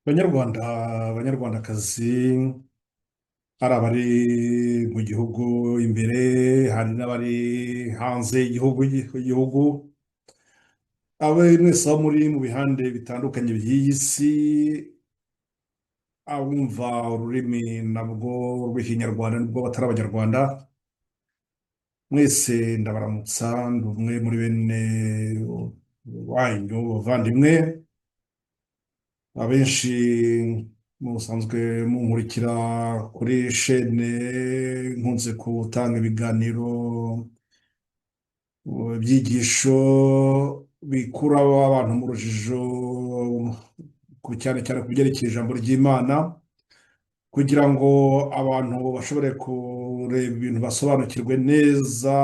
Banyarwanda, Banyarwandakazi, hari abari mu gihugu imbere, hari n'abari hanze y'igihugu, abe mwese aho muri mu bihande bitandukanye by'iyi si, abumva ururimi nabwo rw'Ikinyarwanda nubwo batari Abanyarwanda, mwese ndabaramutsa. Ndi umwe muri bene wanyu bavandimwe. Abenshi musanzwe munkurikira kuri shene nkunze gutanga ibiganiro, ibyigisho bikura abantu mu rujijo, cyane cyane ku byerekeye ijambo ry'Imana, kugira ngo abantu bashobore kureba ibintu basobanukirwe neza,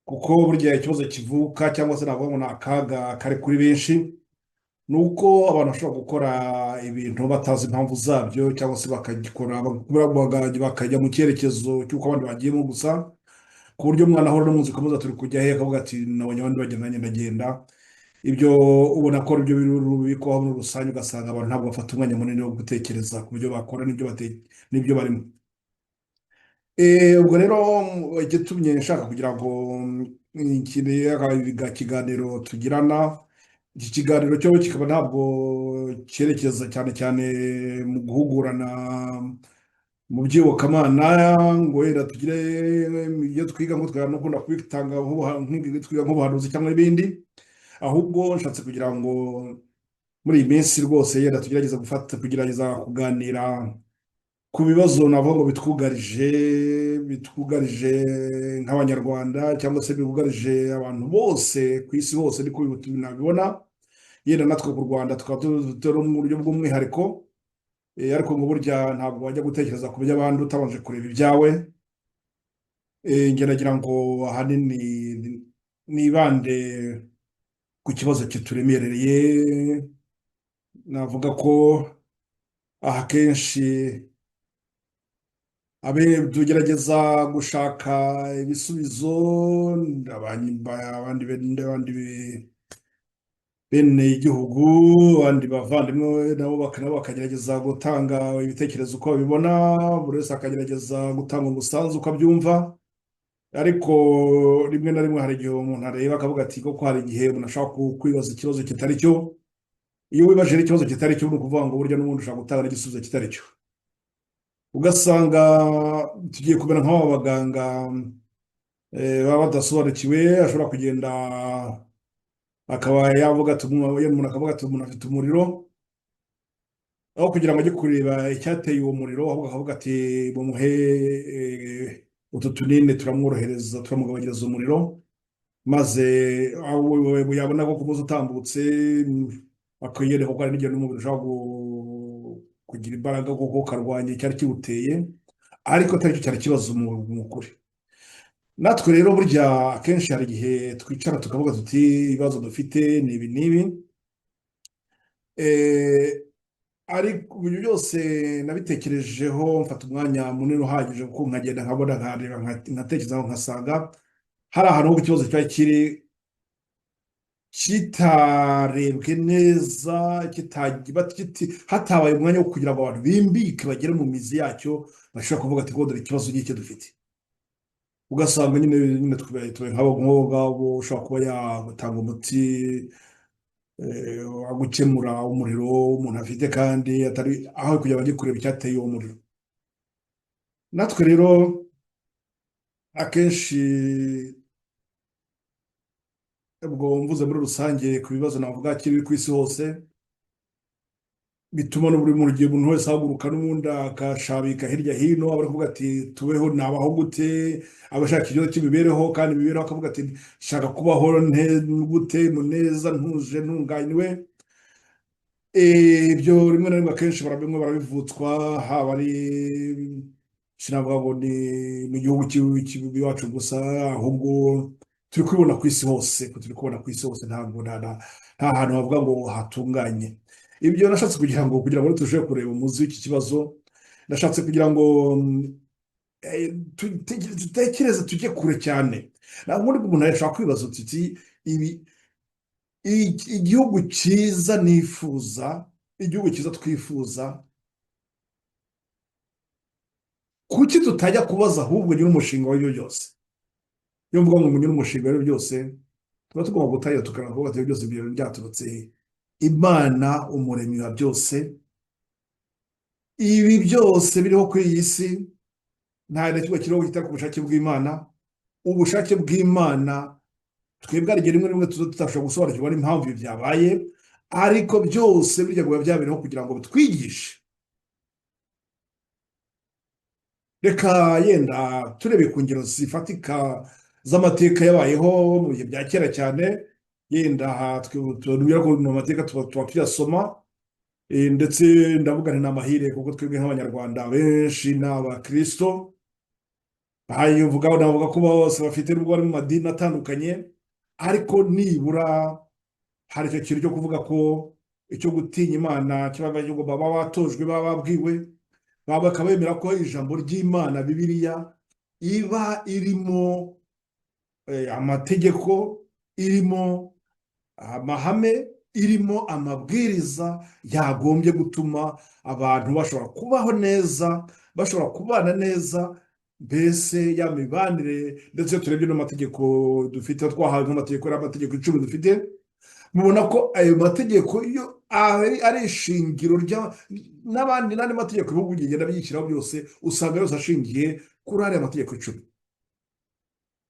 kuko burya ikibazo kivuka, cyangwa se navuga ngo ni akaga kari kuri benshi, ni uko abantu bashobora gukora ibintu batazi impamvu zabyo, cyangwa se bakagikora bakajya mu cyerekezo cy'uko abandi bagiyemo gusa, ku buryo umwana ahora no mu nzu ukamubaza turi kujya he, akavuga ati nabonye abandi bagenda nanjye ndagenda. Ibyo ubona ko aribyo biri kubaho muri rusange, ugasanga abantu ntabwo bafata umwanya munini wo gutekereza ku byo bakora n'ibyo barimo. Ubwo rero igitumye nshaka kugira ngo iki kiganiro tugirana, iki kiganiro cyo kikaba ntabwo cyerekeza cyane cyane mu guhugurana mu by'iyobokamana, ngo wenda tugire ibyo twiga, ngo twanakunda kubitanga twiga nk'ubuhanuzi cyangwa ibindi, ahubwo nshatse kugira ngo muri iyi minsi rwose yenda tugerageza gufata kugerageza kuganira ku bibazo navuga ngo bitwugarije nk'Abanyarwanda, cyangwa se byugarije abantu bose ku isi hose, niko nabibona. Yenda natwe ku Rwanda tukaba turi mu buryo bw'umwihariko, ariko ngo burya ntabwo wajya gutekereza ku by'abandi utabanje kureba ibyawe. Njye nagira ngo ahanini nibande ku kibazo kituremereye. Navuga ko aha kenshi abe tugerageza gushaka ibisubizo, abandi bene igihugu, abandi bavandimwe nabo bakagerageza gutanga ibitekerezo uko babibona, buri wese akagerageza gutanga umusanzu uko abyumva. Ariko rimwe na rimwe hari igihe umuntu areba akavuga ati koko hari igihe umuntu ashobora kwibaza ikibazo kitari cyo. Iyo wibajije ikibazo kitari cyo, ni ukuvuga ngo burya n'ubundi ushobora gutanga n'igisubizo kitari cyo, ugasanga tugiye kumera nk'aba baganga baba badasobanukiwe. Ashobora kugenda akaba yavuga ati umuntu akavuga ati umuntu afite umuriro, aho kugira ngo ajye kureba icyateye uwo muriro, ahubwo akavuga ati bumuhe utu tunini turamworohereza, turamugabanyiriza umuriro, maze yabona ko ku munsi utambutse akiyereka ko hari n'igihe n'umubiri ushobora kugira imbaraga kuko ukarwanya icyari kiwuteye, ariko atari cyo cyari ikibazo mu kuri. Natwe rero burya akenshi hari igihe twicara tukavuga tuti ibibazo dufite ni ibi n'ibi. Ariko ibyo byose nabitekerejeho, mfata umwanya munini uhagije, kuko nkagenda nkabona, nkareba, nkatekereza, nkasanga hari ahantu ho ikibazo cyari kiri kitarebwe neza, hatabaye umwanya wo kugira ngo abantu bimbike bagere mu mizi yacyo, bashobora kuvuga ati dore ikibazo ngiki dufite. Ugasanga nyine tubaye nk'abo ngabo ushobora kuba yatanga umuti wo gukemura umuriro umuntu afite, kandi atari aho kugira ngo bajye kureba icyateye uwo muriro. Natwe rero akenshi, ubwo mvuze muri rusange ku bibazo navuga kiri ku isi hose, bituma n'buri muntu, igihe umuntu wese ahaguruka n'ubundi akashabika hirya hino, aba ari kuvuga ati tubeho, nabaho gute, aba ashaka ikibazo cy'imibereho, kandi imibereho akavuga ati shaka kubaho gute mu neza, ntuje, ntunganywe. Ibyo rimwe na rimwe akenshi bimwe barabivutswa, haba ari, sinavuga ngo ni mu gihugu cy'iwacu gusa, ahubwo turi kubibona ku isi hose, turi kubona ku isi hose, ntabwo nta hantu bavuga ngo hatunganye. Ibyo nashatse kugira ngo turusheho kureba umuzi w'iki kibazo, nashatse kugira ngo dutekereze tujye kure cyane. Ntabwo ubundi umuntu yashobora kwibaza uti ibi igihugu cyiza nifuza Igihugu cyiza twifuza, kuki tutajya kubaza ahubwo nyir'umushinga w'ibyo byose? Iyo mvuga ngo nyir'umushinga w'ibyo byose, tuba tugomba gutangira tukareba ko ibyo byose byaturutse he. Imana umuremyi wa byose, ibi byose biriho kuri iyi si nta na kimwe kiriho kitari ku bushake bw'Imana. Ubushake bw'Imana twebwe hari igihe rimwe na rimwe tuza tutashobora gusobanukirwa n'impamvu ibi byabaye, ariko byose burya biba byabereyeho kugira ngo bitwigishe. Reka yenda turebe ku ngero zifatika z'amateka yabayeho mu bihe bya kera cyane, yenda aha tubwira ko mu mateka tuba tuyasoma, ndetse ndavuga nti ni amahire kuko twebwe nk'Abanyarwanda benshi ni abakristo, navuga ko bose bafite nubwo bari mu madini atandukanye, ariko nibura hari icyo kintu cyo kuvuga ko icyo gutinya Imana baba batojwe, baba babwiwe, bakaba bemera ko ijambo ry'Imana Bibiliya iba irimo amategeko, irimo amahame, irimo amabwiriza yagombye gutuma abantu bashobora kubaho neza, bashobora kubana neza, mbese ya mibanire. Ndetse iyo turebye n'amategeko dufite twahawe nk'amategeko, y'amategeko 10 dufite, mubona ko ayo mategeko yo ari ishingiro n'abandi n'andi mategeko ibihugu bigenda byishyiraho byose, usanga yose ashingiye kuri ariya mategeko 10.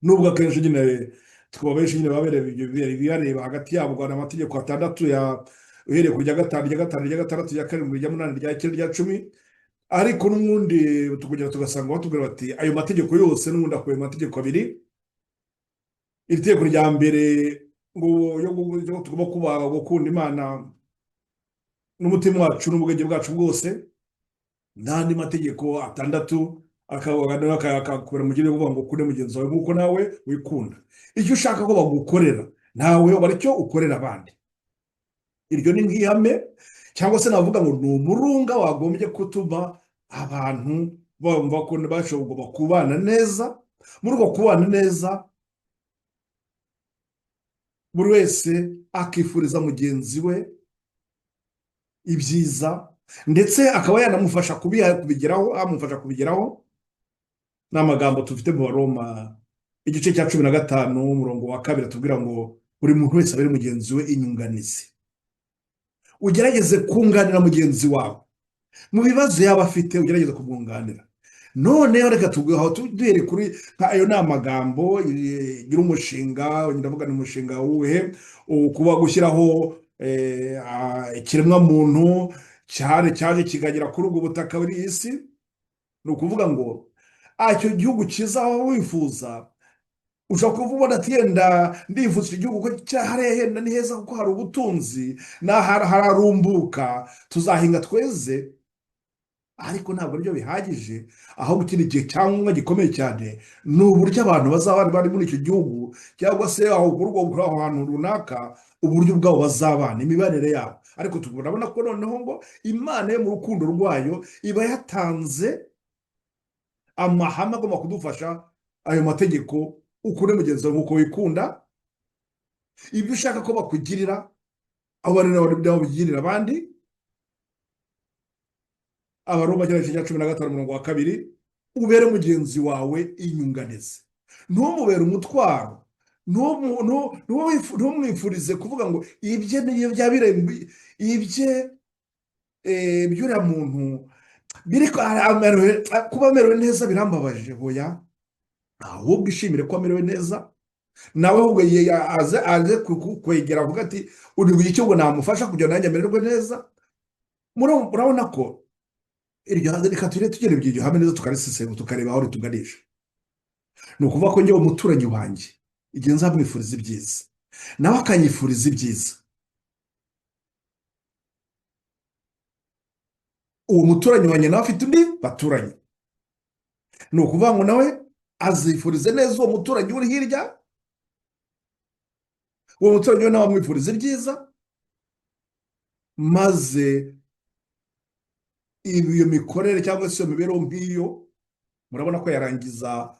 Nubwo akenshi nyine twaba benshi nyine baba bareba hagati yabo ngo amategeko 6 ya uhereye ku rya 5, irya 5, irya 6, irya 7, irya 8, irya 9, irya 10, ariko n'ubundi tukugera tugasanga batubwira bati ayo mategeko yose n'ubundi akuye mu mategeko 2. Iri tegeko rya mbere ngo yo tugomba kubaha, gukunda Imana n'umutima wacu n'ubwenge bwacu bwose, n'andi mategeko 6 akakubera mu gihe kuvuga ngo ukunde mugenzi wawe nk'uko nawe wikunda. Icyo ushaka ko bagukorera nawe uba aricyo ukorera abandi. Iryo ni nk'ihame, cyangwa se navuga ngo ni umurunga wagombye gutuma abantu bumva ko bashobora kubana neza. Muri uko kubana neza, buri wese akifuriza mugenzi we ibyiza, ndetse akaba yanamufasha kubigeraho, amufasha kubigeraho. Ni amagambo tufite mu Baroma igice cya 15 umurongo wa 2 atubwira ngo buri muntu wese abere mugenzi we inyunganizi. Ugerageze kunganira mugenzi wawe mu bibazo yaba afite, ugerageze kumwunganira. Noneho reka duhere kuri ayo ni amagambo nyir'umushinga, ndavuga ni umushinga wuhe, kuba gushyiraho ikiremwamuntu cyaje kikagera kuri ubwo butaka buri isi. Ni ukuvuga ngo icyo gihugu cyiza aho wifuza, ushobora kuba ubona ati yenda ndifuza icyo gihugu ko hariya yenda ni heza kuko hari ubutunzi, hararumbuka, tuzahinga tweze, ariko ntabwo aribyo bihagije. Ahubwo ikindi gihe cyangwa gikomeye cyane ni uburyo abantu bazaba bari muri icyo gihugu, cyangwa se aho kuri aho hantu runaka, uburyo bwabo bazabana, imibanire yabo. Ariko turabona ko noneho ngo Imana yo mu rukundo rwayo iba yatanze amahame agomba kudufasha, ayo mategeko: ukunde mugenzi wawe nk'uko wikunda, ibyo ushaka ko bakugirira aho bari nabo bigirira abandi. Abaroma igice cya 15 umurongo wa 2, ubere mugenzi wawe inyunganizi, ntumubere umutwaro, ntumwifurize kuvuga ngo ibye niyo ibye by'uriya muntu kuba amerewe neza birambabaje. Hoya, ahubwo ishimire ko amerewe neza, nawe ahubwo aze kwegera avuga ati uri icyo ngo namufasha kugira ngo nanjye amererwe neza. Murabona ko iryo reka tujye tugera iryo hame neza, tukarisesengura, tukareba aho rituganisha. Ni ukuvuga ko njyewe umuturanyi wanjye igihe nzamwifuriza ibyiza, nawe akanyifuriza ibyiza, uwo muturanyi wanjye nawe afite undi baturanyi, ni ukuvuga ngo nawe azifurize neza uwo muturanyi uri hirya, uwo muturanyi we nawe amwifuriza ibyiza, maze iyo mikorere cyangwa se iyo mibereho nk'iyo, murabona ko yarangiza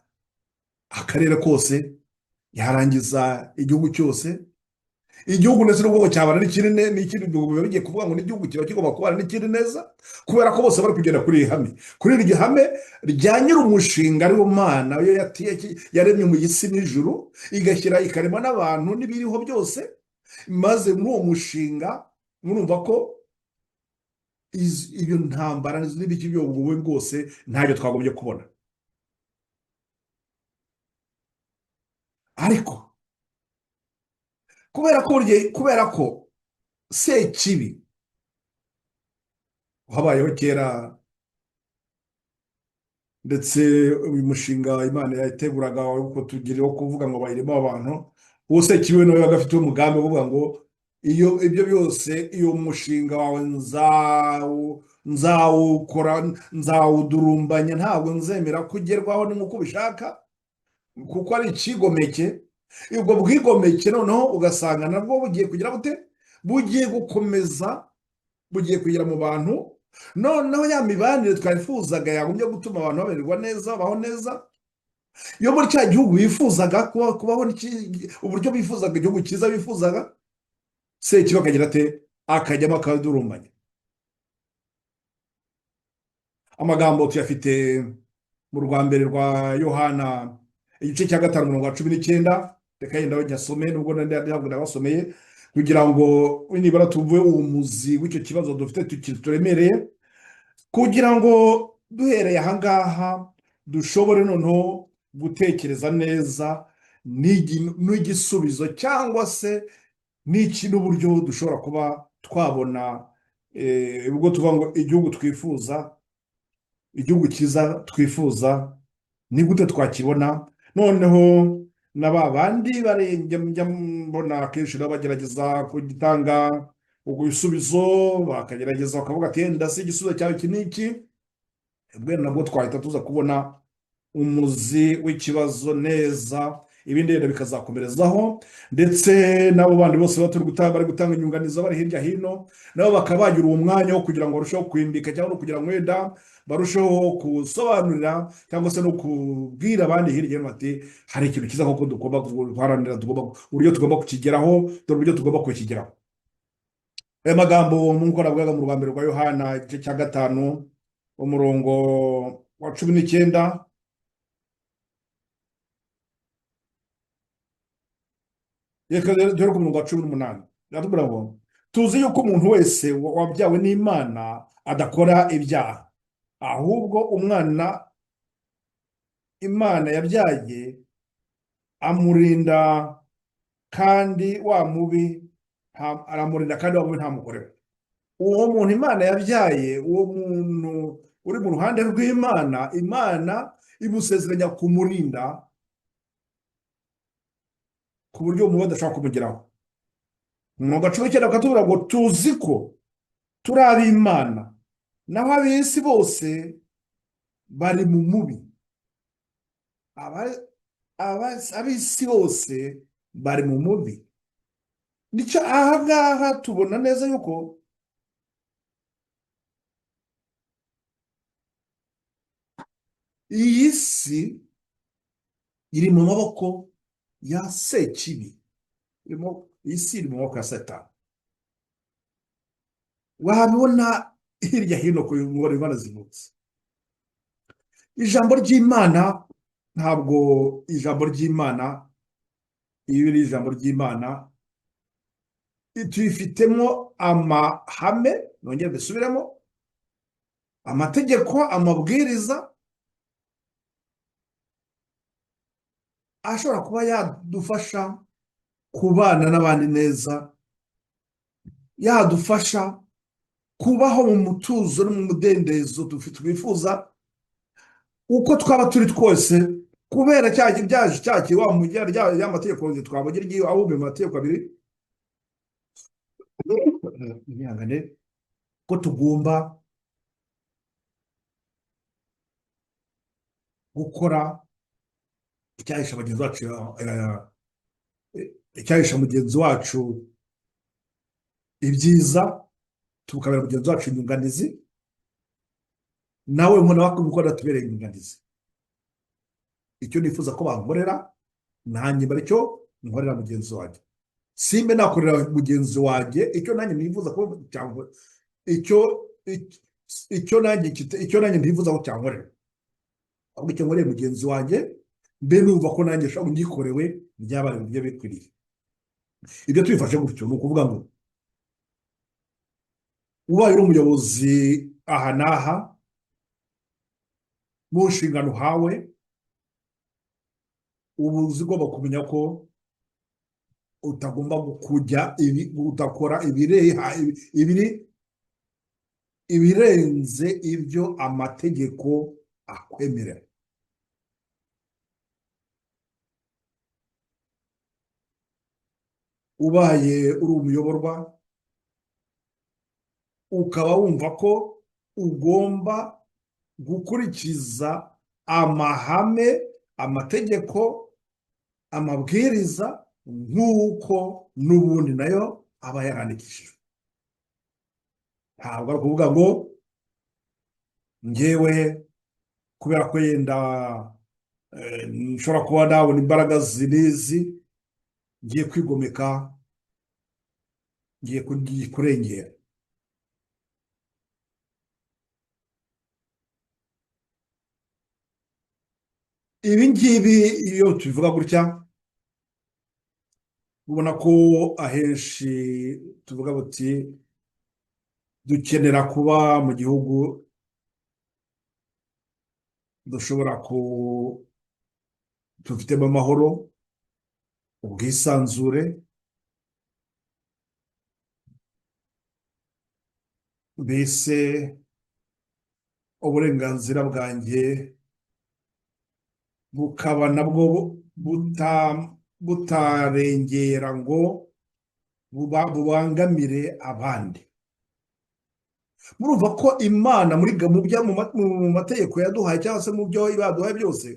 akarere kose, yarangiza igihugu cyose, Igihugu ndetse n'ubwoko cyabana n'ikindi n'ikindi biba bigiye kuvuga ngo n'igihugu kiba kigomba kubana n'ikindi neza, kubera ko bose bari kugenda kuri iri hame, kuri iryo hame rya nyir'umushinga ariwo Mana yo yaremye mu isi n'ijuru, igashyira ikarema n'abantu n'ibiriho byose. Maze muri uwo mushinga murumva ko iyo ntambara n'ibiki by'ubwo bwose ntabyo twagombye kubona. Ariko kubera ko Sekibi habayeho kera, ndetse uyu mushinga Imana yateguraga wo kuvuga ngo bayirimo abantu, uwo Sekibi we nawe yabaga afite umugambi wo kuvuga ngo iyo ibyo byose, iyo mushinga wawe nzawukora, nzawudurumbanya, ntabwo nzemera kugerwaho ni nk'uko ubishaka, kuko ari ikigomeke. Ubwo bwigomeke noneho ugasanga nabwo bugiye kugira bute, bugiye gukomeza, bugiye kugera mu bantu. Noneho ya mibanire twifuzaga yagombye gutuma abantu bamererwa neza, babaho neza, yo muri cya gihugu bifuzaga kubaho, uburyo bifuzaga, igihugu cyiza bifuzaga, Sekibi akagira ate, akajyamo akadurumbanya. Amagambo tuyafite mu rwa mbere rwa Yohana igice cya 5 umurongo wa 19. Reka yenda nyasome nubwo ntabwo nabasomeye, kugira ngo nibura tuve uwo muzi w'icyo kibazo dufite turemereye, kugira ngo duhereye aha ngaha dushobore noneho gutekereza neza n'igisubizo cyangwa se n'iki n'uburyo dushobora kuba twabona ubwo tuvuga ngo igihugu twifuza, igihugu cyiza twifuza, ni gute twakibona. Noneho na ba bandi njya mbona akenshi nabo bagerageza gutanga ibisubizo, bakagerageza bakavuga ati yenda se igisubizo cyawe iki n'iki, ubwo nabwo twahita tuza kubona umuzi w'ikibazo neza, ibindi yenda bikazakomerezaho. Ndetse n'abo bandi bose bari gutanga inyunganizi bari hirya hino, nabo bakaba bagira uwo mwanya wo kugira ngo barusheho kwimbika, cyangwa no kugira ngo wenda barusheho gusobanurira cyangwa se no kubwira abandi hirya hino bati hari ikintu cyiza koko tugomba guharanira, uburyo tugomba kukigeraho, dore uburyo tugomba kukigeraho. Aya magambo nk'uko navugaga mu rwa mbere rwa Yohana igice cya 5 umurongo wa 19, reka dore ku murongo wa 18, aratubwira ngo tuzi yuko umuntu wese wabyawe n'Imana adakora ibyaha, ahubwo umwana Imana yabyaye amurinda, kandi wa mubi aramurinda, kandi wa mubi ntamukoreho. Uwo muntu Imana yabyaye, uwo muntu uri mu ruhande rw'Imana, Imana imusezeranya kumurinda ku buryo umubi adashobora kumugeraho. Umurongo wa 19 bakatubwira ngo tuzi ko turi ab'Imana, naho ab'isi bose bari mu mubi. Ab'isi bose bari mu mubi. Nicyo aha ngaha tubona neza yuko iyi si iri mu maboko ya Sekibi, iyi si iri mu maboko ya Satani. Wabibona hirya hino ku ngoro Imana zivutse. Ijambo ry'Imana, ntabwo ijambo ry'Imana, iyo iri ijambo ry'Imana tuyifitemo amahame, nongere mbisubiremo, amategeko, amabwiriza ashobora kuba yadufasha kubana n'abandi neza, yadufasha kubaho mu mutuzo no mu mudendezo twifuza, uko twaba turi twose, kubera cya wa mujya y'amategeko twabagira igihe abumve mu mategeko abiri ihangane, ko tugomba gukora icyahisha mugenzi wacu, icyahisha mugenzi wacu ibyiza, tukabera mugenzi wacu inyunganizi, nawe mbona gukora tubereye inyunganizi. Icyo nifuza ko bankorera nanjye mba aricyo nkorera mugenzi wanjye. Simbe nakorera mugenzi wanjye icyo nanjye nifuza ko cyangwa icyo nanjye ntifuza ko cyankorera, ahubwo icyo nkoreye mugenzi wanjye mbe numva ko nanjye nshobora ngikorewe byabaye ibyo bikwiriye. Ibyo tubifashe gutyo, ni ukuvuga ngo ubaye uri umuyobozi aha n'aha mu nshingano uhawe, uba uzi ugomba kumenya ko utagomba kujya udakora ibirenze ibyo amategeko akwemerera. Ubaye uri umuyoborwa ukaba wumva ko ugomba gukurikiza amahame, amategeko, amabwiriza nk'uko n'ubundi nayo aba yarandikishijwe. Ntabwo ari ukuvuga ngo ngewe kubera ko yenda nshobora kuba nabona imbaraga zinizi ngiye kwigomeka, ngiye kurengera. Ibi ngibi iyo tubivuga gutya, ubona ko ahenshi tuvuga buti dukenera kuba mu gihugu dushobora ku dufitemo amahoro, ubwisanzure, mbese uburenganzira bwanjye bukaba nabwo butarengera ngo bubangamire abandi. Murumva ko Imana mu mategeko yaduhaye cyangwa se mu byo baduhaye byose,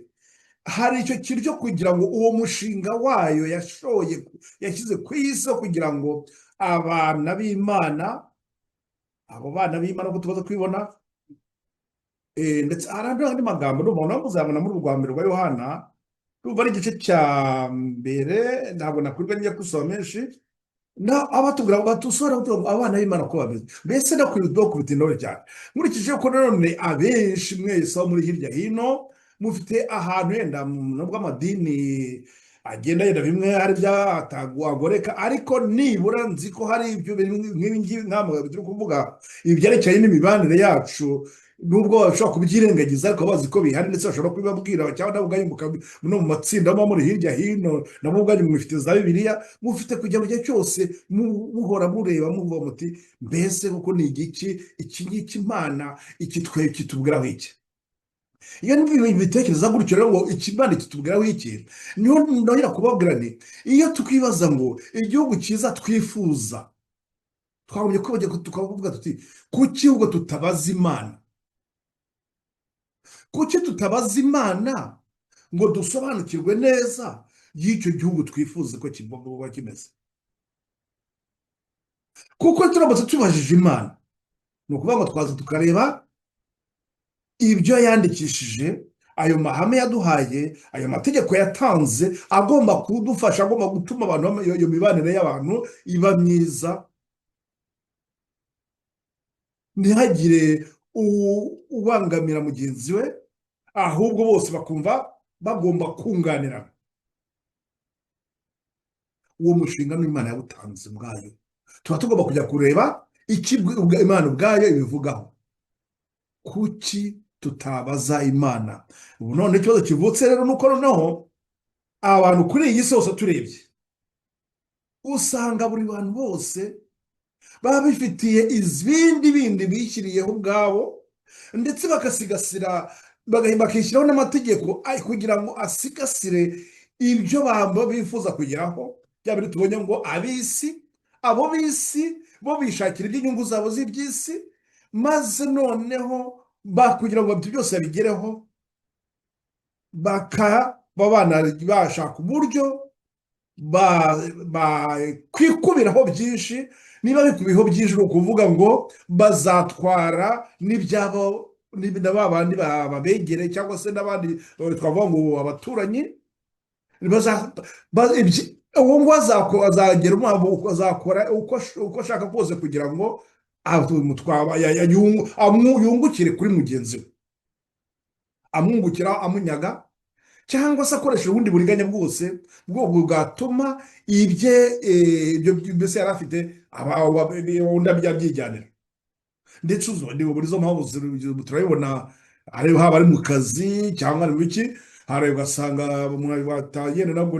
hari icyo kintu cyo kugira ngo uwo mushinga wayo yashoye yashyize ku isi kugira ngo abana b'Imana, abo bana b'Imana uko tumaze kubibona, ndetse hari andi magambo n'umuntu muzabona muri urwa mbere rwa Yohana, urumva ari igice cya mbere, ntabwo nakwirwa njya gusoma menshi, abatubwira batusora abana b'Imana ko bameze, mbese nakwirwa kubita intore cyane. Nkurikije ko nanone abenshi mwese aho muri hirya hino mufite ahantu yenda nubwo amadini agenda yenda bimwe hari byatagoreka, ariko nibura nzi ko hari ibyo nk'ibi ngibi nkamwe turi kuvuga ibyerekeranye n'imibanire yacu, nubwo bashobora kubyirengagiza ariko bazi ko bihari, ndetse bashobora kubibabwira cyangwa nabo ubwanyu no mu matsinda muba muri hirya hino, nabo ubwanyu mufite za Bibiliya, mufite kujya mu gihe cyose muhora mureba muvuga muti mbese koko ni igiki iki ngiki Imana iki twe kitubwiraho iki? Iyo bitekereza gutyo rero ngo Imana kitubwiraho iki, niho ndongera kubabwira nti iyo tukwibaza ngo igihugu cyiza twifuza, twagombye kujya tukavuga tuti kuki ubwo tutabaza Imana? Kuki tutabaza Imana ngo dusobanukirwe neza y'icyo gihugu twifuza ko kigomba kimeze? Kuko turamutse tubajije Imana, ni ukuvuga ngo twaza tukareba ibyo yandikishije, ayo mahame yaduhaye, ayo mategeko yatanze agomba kudufasha, agomba gutuma abantu iyo mibanire y'abantu iba myiza, ntihagire ubangamira mugenzi we, ahubwo bose bakumva bagomba kunganirana. Uwo mushinga n'Imana yawutanze ubwayo, tuba tugomba kujya kureba icyo Imana ubwayo ibivugaho. Kuki tutabaza Imana? Ubu none ikibazo kivutse rero nuko noneho abantu kuri iyi si hose turebye, usanga buri bantu bose baba bifitiye izindi bindi bishyiriyeho ubwabo, ndetse bakasigasira bakishyiraho n'amategeko kugira ngo asigasire ibyo bamba bifuza kugeraho. Bya bindi tubonye ngo ab'isi, abo b'isi bo bishakira iby'inyungu zabo z'iby'isi, maze noneho kugira ngo ibyo byose babigereho, bakaba bashaka uburyo bakwikubiraho byinshi. Niba bikubiho byinshi, ni ukuvuga ngo bazatwara n'ibyabo na ba bandi babegere cyangwa se n'abandi twavuga ngo abaturanyi, Uwo nguwo azagera azakora uko ashaka kose kugira ngo yungukire kuri mugenzi we, amwungukira, amunyaga, cyangwa se akoresha ubundi buriganya bwose bwoko bwatuma ibye, ibyo mbese yari afite, undi abyijyanira. Ndetse ni muri izo mpamvu turabibona, haba ari mu kazi cyangwa ari mu biki, hari ugasanga batagenda nabwo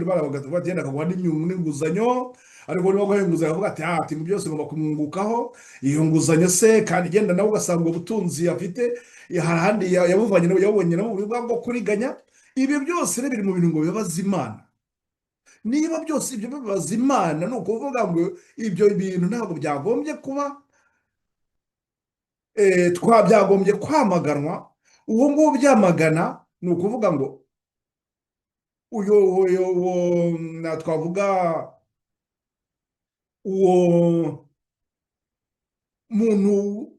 bagenda akaguha n'inguzanyo, ariko niba aguha inguzanyo akavuga ati ati byose ngomba kumwungukaho iyo nguzanyo se, kandi igenda nawe ugasanga ubutunzi afite hari ahandi yabuvanye, yabonye nabo mu buryo bwo kuriganya. Ibyo byose rero biri mu bintu ngo bibabaza Imana. Niba byose ibyo bibabaza Imana, ni ukuvuga ngo ibyo bintu ntabwo byagombye kuba, byagombye kwamaganwa. Uwo nguwo byamagana ni ukuvuga ngo uyu twavuga uwo muntu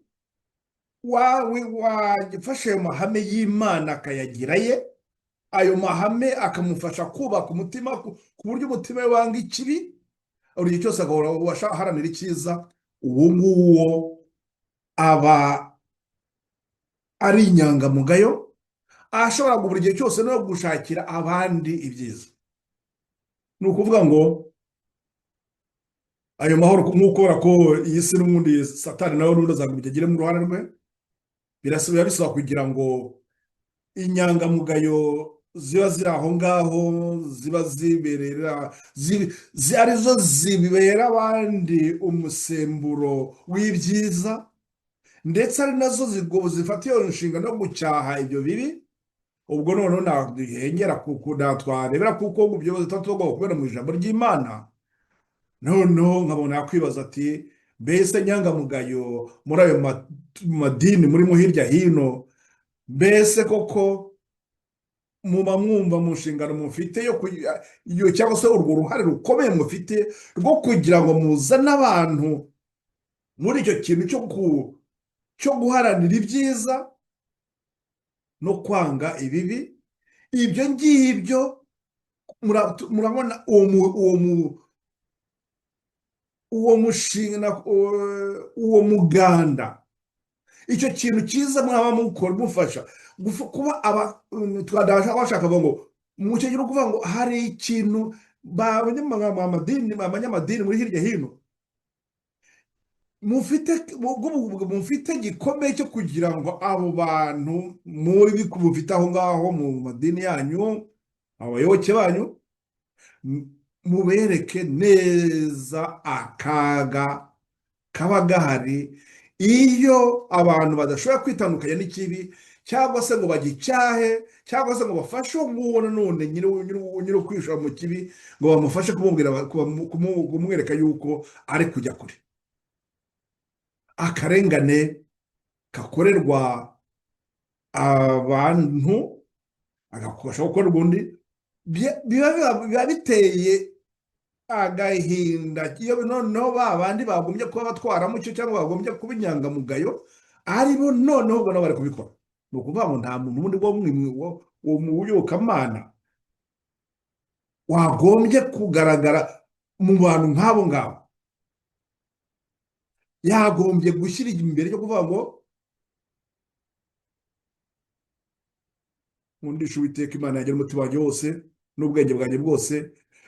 wafashe ayo mahame y'Imana akayagira ye, ayo mahame akamufasha kubaka umutima ku buryo umutima we wanga ikibi, buri gihe cyose agahora aharanira icyiza, uwo nguwo aba ari inyangamugayo, ashobora buri gihe cyose no gushakira abandi ibyiza. Ni ukuvuga ngo ayo mahoro, nk'uko ko iyi si n'ubundi Satani nawe n'ubundi azagumya agiremo uruhare rwe, birasaba bisaba kugira ngo inyangamugayo ziba ziri aho ngaho, ziba ziberera, arizo zibera abandi umusemburo w'ibyiza, ndetse ari nazo zifata iyo nshingano yo gucyaha ibyo bibi. Ubwo noneho ntabwo kuko twarebera kuko ibyo tugomba kubera mu ijambo ry'Imana. Noneho nkabona yakwibaza ati mbese nyangamugayo muri ayo madini murimo hirya hino, mbese koko muba mwumva mu nshingano mufite yo cyangwa se urwo ruhare rukomeye mufite rwo kugira ngo muzane abantu muri icyo kintu cyo guharanira ibyiza no kwanga ibibi? Ibyo ngibyo murabona uwo mushinga, uwo muganda, icyo kintu cyiza mwaba mukora mufasha kuba bashaka ngo mu cyo gihe kuvuga ngo hari ikintu abanyamadini muri hirya hino mufite gikomeye cyo kugira ngo abo bantu muri mufite aho ngaho mu madini yanyu, abayoboke banyu, mubereke neza akaga kaba gahari iyo abantu badashobora kwitandukanya n'ikibi, cyangwa se ngo bagicyahe, cyangwa se ngo bafashe uwo nguwo nanone nyiri kwishora mu kibi, ngo bamufashe kumwereka yuko ari kujya kure. Akarengane gakorerwa abantu agakosha gukorerwa undi biba biteye agahinda iyo noneho ba bandi bagombye kuba batwara mucyo cyangwa bagombye kuba inyangamugayo aribo noneho ubona bari kubikora. Ni ukuvuga ngo nta muntu wundi wo mu buyobokamana wagombye kugaragara mu bantu nk'abo ngabo, yagombye gushyira imbere cyo kuvuga ngo nkundisha Uwiteka Imana yanjye n'umutima wanjye wose n'ubwenge bwanjye bwose,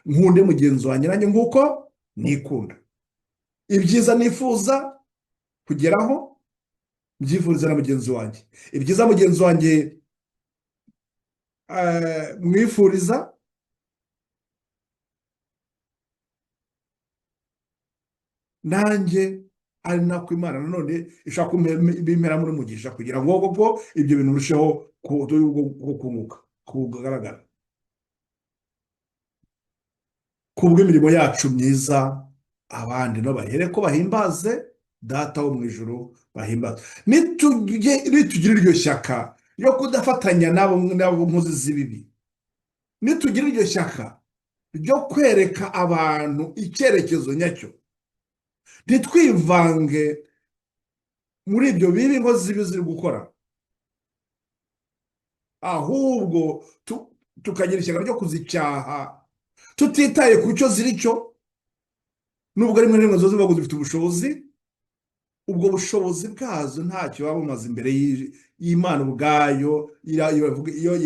nkunde mugenzi wanjye nanjye nk'uko nikunda. Ibyiza nifuza kugeraho mbyifuriza na mugenzi wanjye, ibyiza mugenzi wanjye mwifuriza nanjye, ari nako Imana nanone ishaka kubimpera muri mugisha kugira ngo koko ibyo bintu birusheho kunguka kugaragara. Kubw'imirimo yacu myiza abandi no bahere ko bahimbaze Data wo mu ijuru, bahimbaze. Nitugira iryo shyaka ryo kudafatanya n'abo nkozi z'ibibi, nitugira iryo shyaka ryo kwereka abantu icyerekezo nyacyo, ntitwivange muri ibyo bibi inkozi z'ibibi ziri gukora, ahubwo tukagira ishyaka ryo kuzicyaha, Tutitaye ku cyo ziri cyo, nubwo rimwe na rimwe zo zivuga ngo zifite ubushobozi, ubwo bushobozi bwazo ntacyo baba bumaze imbere y'Imana ubwayo. Iyo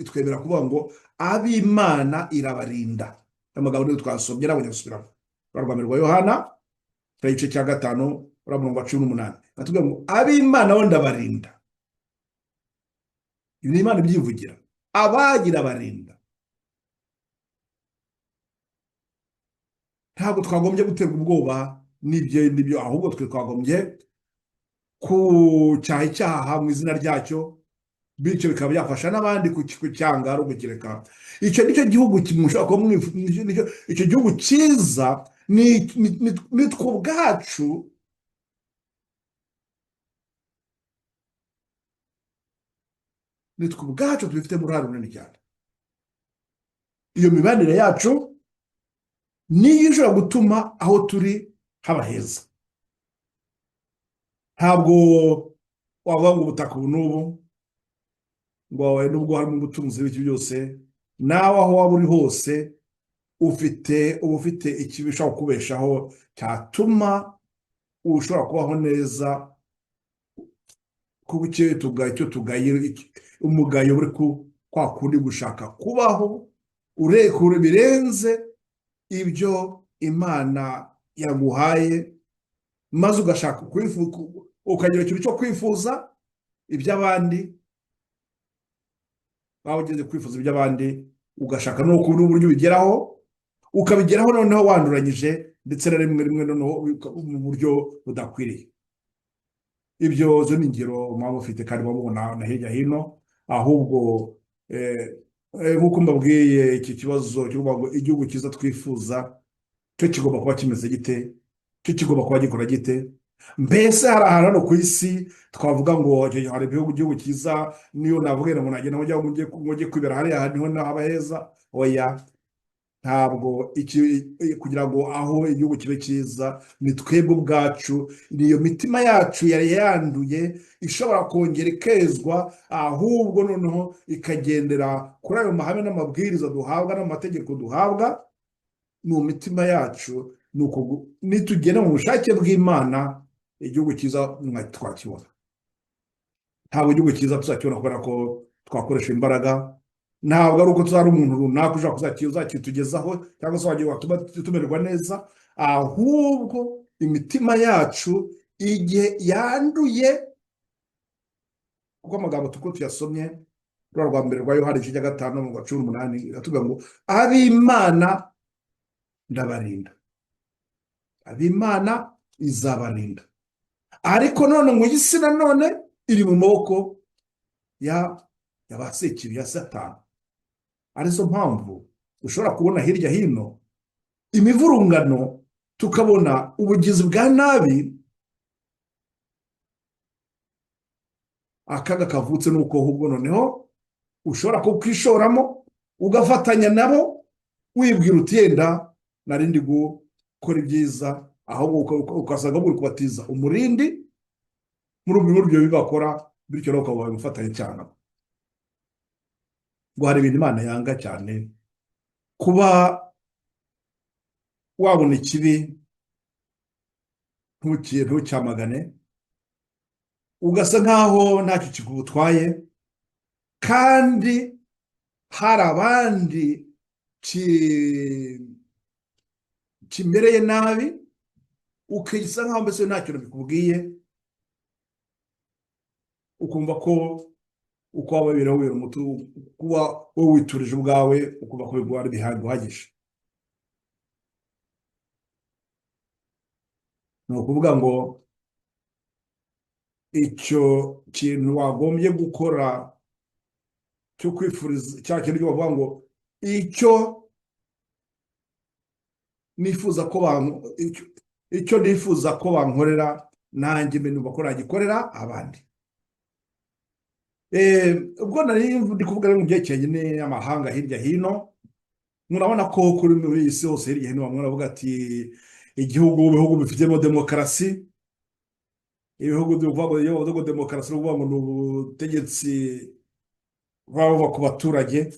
itwemera kuvuga ngo ab'Imana irabarinda. Amagambo niyo twasomye, ntabwo gusubiramo. Rwa mbere rwa Yohana, igice cya 5, uriya murongo wa 18, batubwira ngo ab'Imana bo ndabarinda. Ibi ni Imana ibyivugira, abagira barinda. Ntabwo twagombye guterwa ubwoba n'ibyo, ahubwo twe twagombye kucyaha icyaha mu izina ryacyo, bityo bikaba byafasha n'abandi kucyanga no kukireka. Icyo nicyo gihugu mushobora kuba icyo gihugu cyiza ni twe ubwacu. Ni twe ubwacu tubifitemo uruhare runini cyane. Iyo mibanire yacu niyo ishobora gutuma aho turi haba heza. Ntabwo wavuga ngo ubutaka ubu n'ubu, ngo wabaye nubwo harimo ubutunzi n'ibiki byose, nawe aho waba uri hose uba ufite ikibi ushobora kukubeshaho cyatuma ushobora kubaho neza, kuko icyo tugaye umugayo uri kwa kundi gushaka kubaho urekure birenze ibyo Imana yaguhaye, maze ugashaka ukagira ikintu cyo kwifuza iby'abandi. Waba ugeze kwifuza iby'abandi, ugashaka n'uburyo ubigeraho, ukabigeraho noneho wanduranyije, ndetse na rimwe rimwe noneho mu buryo budakwiriye. Ibyo zo ni ingero muba mufite kandi muba mubona na hirya hino. Ahubwo nk'uko mbabwiye, iki kibazo cyo kuvuga ngo igihugu cyiza twifuza cyo kigomba kuba kimeze gite, cyo kigomba kuba gikora gite? Mbese hari ahantu hano ku isi twavuga ngo hari igihugu cyiza, niyo navuga ngo nagenda ngo njye kwibera hariya niho haba heza? Oya, ntabwo kugira ngo aho igihugu kibe cyiza ni twebwe ubwacu, niyo mitima yacu yari yanduye ishobora kongera ikezwa, ahubwo noneho ikagendera kuri ayo mahame n'amabwiriza duhabwa n'amategeko duhabwa mu mitima yacu. Nuko nitugenda mu bushake bw'Imana, igihugu cyiza twakibona. Ntabwo igihugu cyiza tuzakibona kubera ko twakoresha imbaraga, ntabwo ari uko tuzari umuntu runaka ushobora uzakitugezaho cyangwa se wagiye watuma tumererwa neza, ahubwo imitima yacu igihe yanduye, kuko amagambo tuko tuyasomye rwa rwa mbere rwa Yohana igice cya 5 umurongo wa 18, iratubwira ngo ab'Imana ndabarinda, ab'Imana izabarinda. Ariko none ngo iyi si nanone iri mu maboko ya ba sekibi ya Satani. Arizo mpamvu ushobora kubona hirya hino imivurungano, tukabona ubugizi bwa nabi. Akaga kavutse nuko ahubwo noneho ushobora kukwishoramo ugafatanya nabo, wibwira uti yenda narindi gukora ibyiza, ahubwo ugasanga uri kubatiza umurindi muri ubwo buryo bibakora, bityo nawe ukaba umufatanya cyane. Ngo hari ibintu Imana yanga cyane, kuba wabona ikibi ntucyamagane, ugasa nkaho ntacyo kigutwaye, kandi hari abandi kimereye nabi, ukisa nkaho mbese ntacyo bikubwiye, ukumva ko uko waba wiberaho wibera umutu, kuba wowe witurije ubwawe, ukumva ko biguha bihagije. Ni ukuvuga ngo icyo kintu wagombye gukora cyo kwifuriza cya kintu bavuga ngo icyo nifuza ko icyo nifuza ko bankorera nanjye numva ko nagikorera abandi. Ubwo nari ndi kuvuga mu byerekeranye n'amahanga hirya hino, murabona ko kuri muri iyi si hose hirya hino bamwe baravuga ati igihugu, ibihugu bifitemo demokarasi, ibihugu bivuga ngo demokarasi ni ukuvuga ngo ni ubutegetsi buva ku baturage.